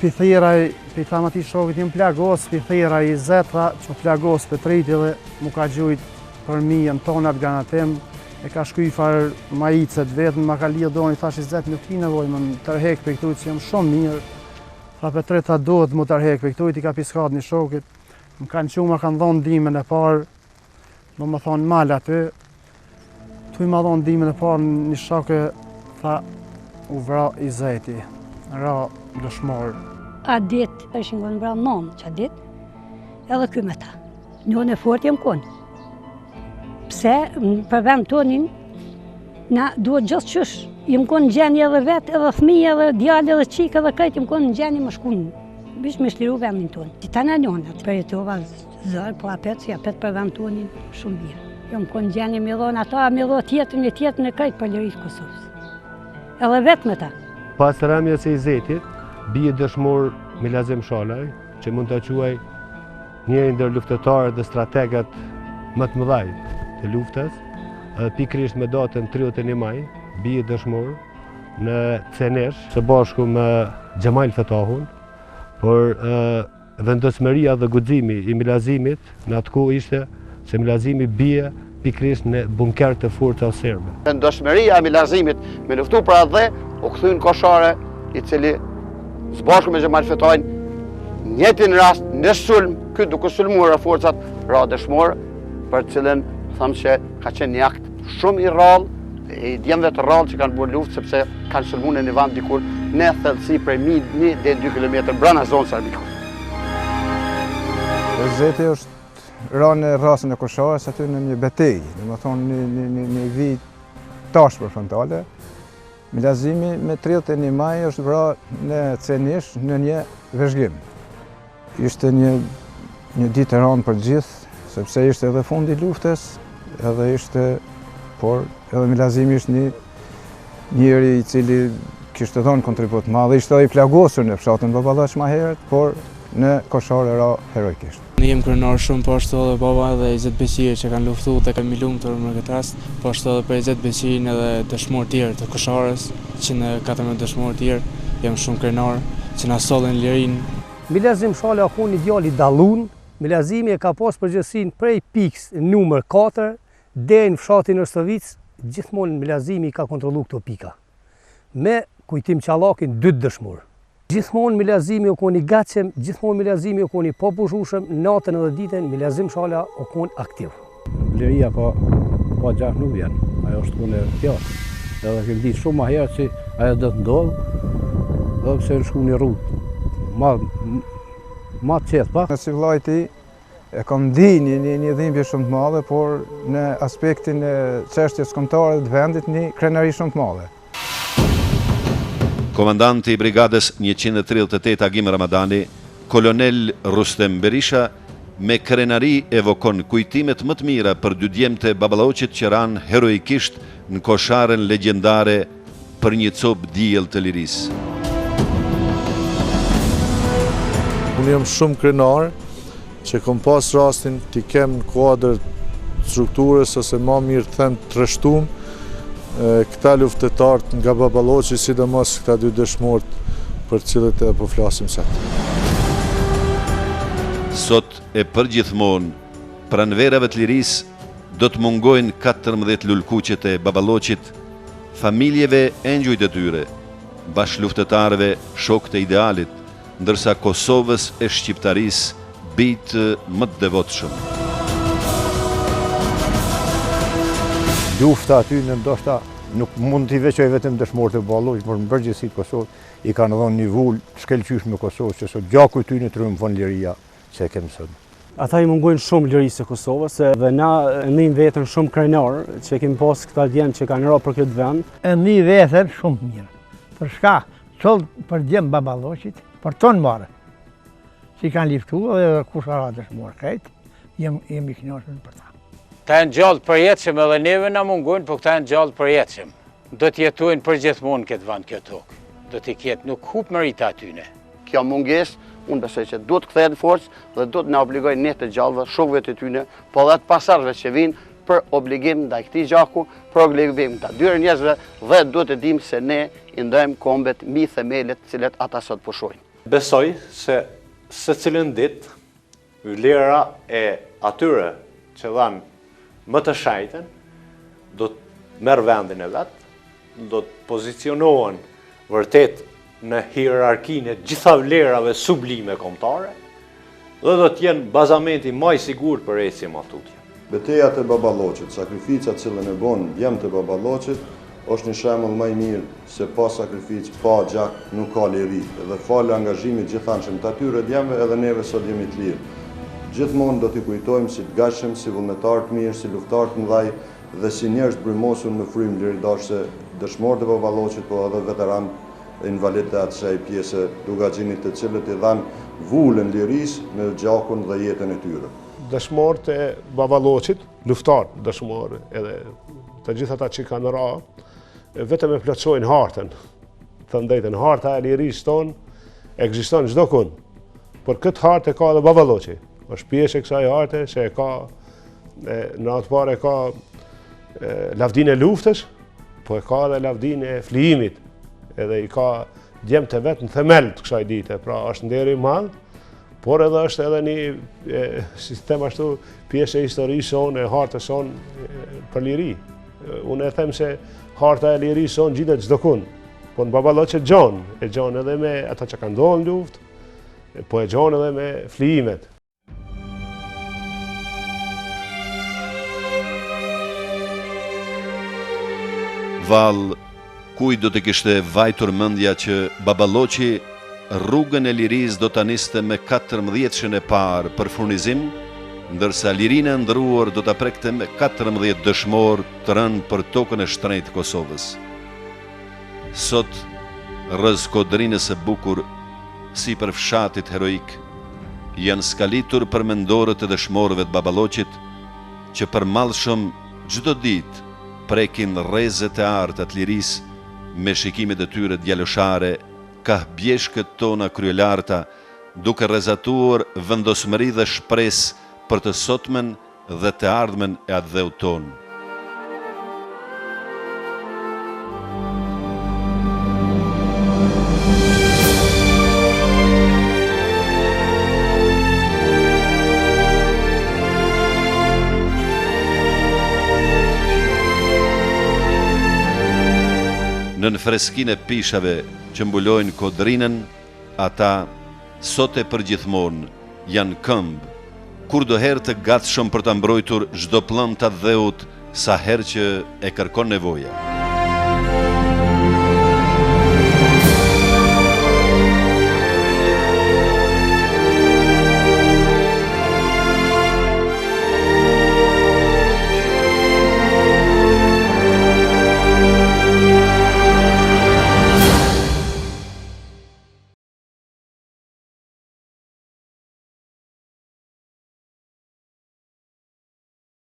pi thirra, pi tham atij shokit jam plagos, pi thirra Izet, tha që u plagos Petriti dhe mu ka gjujt përmi në tonat granatim, e ka shky farë majice të vetën, ma ka lidhë dorën, i thash Izet nuk ki nevojë me më tërhek prej këtu që jam shumë mirë, tha Petrit tha duhet mu tërhek prej këtu, i ka piskat një shokit, Më kanë çu, më kanë dhonë ndihmën e parë, domethonë mal aty, tuj ma dhonë ndihmën e parë, një shok e tha u vra Izeti, ra dëshmor. Atë ditë, ishin konë vra nonë, qatë ditë, edhe ky me ta. Një e fort jem konë. Pse, për vend tonin, na duhet gjithë qysh, jem konë në gjendje edhe vetë, edhe fëmijë, edhe djalë, edhe çikë, edhe krejt, jem konë në gjendje me shku. Veç me çliru vendin tonë. Ti tana nonat, përjetova zor, po apet, si apet për vend tonin, shumë mirë. Jom konë n'gjendje me dhonë ata, me dhonë tjetër, një tjetër në krejt për liri të Kosovës. Edhe vetë me ta. Pas ramjes së Izetit, bie dëshmor Milazim Shalaj, që mund ta quaj njëri ndër luftëtarët dhe strategët më të mëdhaj të luftës, edhe pikërisht me datën 31 maj, bie dëshmor në Cenesh, së bashku me Xhemajl Fetahun, por vendosmëria dhe guximi i Milazimit në atë kohë ishte se Milazimi bie pikërisht në bunker të forcave serbe. Vendosmëria e Milazimit me luftu për atdhe, u kthy në Koshare, i cili së bashku me Xhemajl Fetahun, njëjtin rast në sulm, ky duke sulmuar forcat, ra dëshmor, për të cilën thamë që ka qenë një akt shumë i rrallë, i djemve të rrallë që kanë bërë luftë, sepse kanë sulmu në një vend dikur në thellësi prej 1 deri 2 km brenda zonës së armikut. Izeti është ra në rrasën e Koshares aty në një betejë, domethonë një, një, një, një vijë t'ashpër frontale. Milazimi me 31 maj është vra në Cenish në një vëzhgim. Ishte një, një ditë e rëndë për gjithë, sepse ishte edhe fundi i luftës, edhe ishte, por edhe Milazimi ishte një njeri i cili kishte dhënë kontribut të madh, ishte edhe i plagosur në fshatin Baballoq ma herët, por në Koshare ra heroikisht. Ne jemi krenar shumë po ashtu edhe baba edhe Izet Beqiri që kanë luftu dhe jemi lumtur me këtë rast, po ashtu edhe për Izet Beqirin edhe dëshmorë tjerë të Koshares, 114 dëshmorë tjerë, jam shumë krenar që na sollën lirinë. Milazim Shala u kon një djalë i dallun, Milazimi e ka pas përgjegjësinë prej pikës numër 4 deri në fshatin Rostovicë, gjithmonë Milazimi i ka kontrollu këto pika. Me Kujtim Çallakin dy dëshmorë. Gjithmonë Milazimi u kon i gatshëm, gjithmonë Milazimi u kon i papushueshëm, natën edhe ditën Milazim Shala u kon aktiv. Liria pa pa gjak nuk vjen, ajo është punë e qartë. Edhe kemi ditë shumë ma herët që ajo do të ndodhë, edhe pse në shku një rrugë ma, ma të qetë pak. Si vëllai i tij, E kam ndi një, një, një dhimbje shumë të madhe, por në aspektin e çështjes kombëtare të vendit një krenari shumë të madhe. Komandanti i Brigadës 138 Agim Ramadani, kolonel Rrustem Berisha, me krenari evokon kujtimet më të mira për dy djemtë e Baballoqit që ranë heroikisht në Kosharen legjendare për një copë diell të lirisë. Unë jam shumë krenar që kom pas rastin t'i kem në kuadër të strukturës ose ma mirë të them të rreshtum këta luftëtarët nga Baballoqi, sidomos këta dy dëshmorët për të cilët edhe po flasim sot. Sot e përgjithmonë, pranverave të lirisë do të mungojnë 14 lulëkuqet e Baballoqit, familjeve engjujt e tyre, bashkëluftëtarëve shokët e idealit, ndërsa Kosovës e shqiptarisë bijtë më të devotshëm. Lufta aty në ndoshta nuk mund t'i veçoj vetëm dëshmorët e Baballoqit, por në përgjithësi të Kosovës i kanë dhënë një vulë të shkëlqyeshme Kosovës që sot gjaku i tyre triumfon liria që e kemi sot. Ata i mungojnë shumë lirisë së Kosovës dhe na e ndijmë veten shumë krenar që kemi pas këta djem që kanë ra për këtë vend. E ndij veten shumë mirë. Për shka, qëll për djem Baballoqit, për tonë marë, që i kanë luftu dhe kush ra dëshmor krejt, jem, jem i knaqun për ta. Këta janë gjallë përjetshëm edhe neve na mungojnë, po këta janë gjallë përjetshëm. Do të jetojnë përgjithmonë në këtë vend kjo tokë. Do t'i ketë, nuk hup merita e tyne. Kjo mungesë, unë besoj që duhet të kthehet në forcë dhe duhet na obligojë ne të gjallëve, shokëve të tyne, po edhe të pasardhësve që vijnë për obligim ndaj këtij gjaku, për obligim ndaj atyre njerëzve dhe duhet të dimë se ne i ndajmë kombet mbi themelet të cilat ata sot pushojnë. Besoj se secilën ditë vlera e atyre që dhanë më të shenjtën do të merr vendin e vet, do të pozicionohen vërtet në hierarkinë e gjitha vlerave sublime kombëtare dhe do të jenë bazamenti ma i sigurt për ecje ma tutje. Betejat e Baballoqit, sakrifica të cilën e bonë djemtë e Baballoqit, është një shembull ma i mirë se pa sakrificë, pa gjak nuk ka liri dhe falë angazhimit gjithanshëm të atyre djemve edhe neve sot jemi të lirë. Gjithmonë do t'i kujtojmë si të gatshëm, si vullnetarë të mirë, si luftëtarë të mëdhaj dhe si njerëz të brymosur me frymë liridashëse, dëshmorët e Baballoqit po edhe veteranë. invalidët e asaj pjese Dukagjinit të cilët i dhanë vulën lirisë me gjakun dhe jetën e tyre. Dëshmorët e Baballoqit, luftëtarë dëshmorë edhe të gjithë ata që kanë ra, vetëm e plotësojnë hartën. Të drejtën, harta e lirisë tonë ekziston çdokund. Por këtë hartë e ka edhe Baballoqi. Është pjesë e kësaj harte se e ka në atë parë e ka lavdinë e luftës, po e ka edhe lavdinë e flijimit, edhe i ka djemtë e vet në themel të kësaj dite, pra është nder i madh, por edhe është edhe një, si të them ashtu, pjesë e historisë sonë, e hartës sonë për liri. Unë e them se harta e lirisë sonë gjendet çdokund, po në Baballoq e gjon, e gjon edhe me ata që kanë ndodhë në luftë, po e gjon edhe me flijimet. Vallë, kujt do t'i kishte vajtur mendja që Baballoqi rrugën e lirisë do ta niste me katërmbëdhjetëshen e parë për furnizim, ndërsa lirinë e ëndërruar do ta prekte me 14 dëshmorë të rënë për tokën e shtrenjtë të Kosovës. Sot, rrëzë kodrinës së bukur, sipër fshatit heroik, janë skalitur përmendorët e dëshmorëve të Baballoqit, që përmallshëm çdo ditë prekin rrezet e arta të lirisë me shikimet e tyre djaloshare kah bjeshkët tona kryelarta, duke rrezatuar vendosmëri dhe shpresë për të sotmen dhe të ardhmen e atdheut tonë. Nën freskinë e pishave që mbulojnë kodrinën, Ata, sot e përgjithmonë, janë këmbë, kurdoherë të gatshëm për ta mbrojtur çdo pëllëmbë të atdheut sa herë që e kërkon nevoja.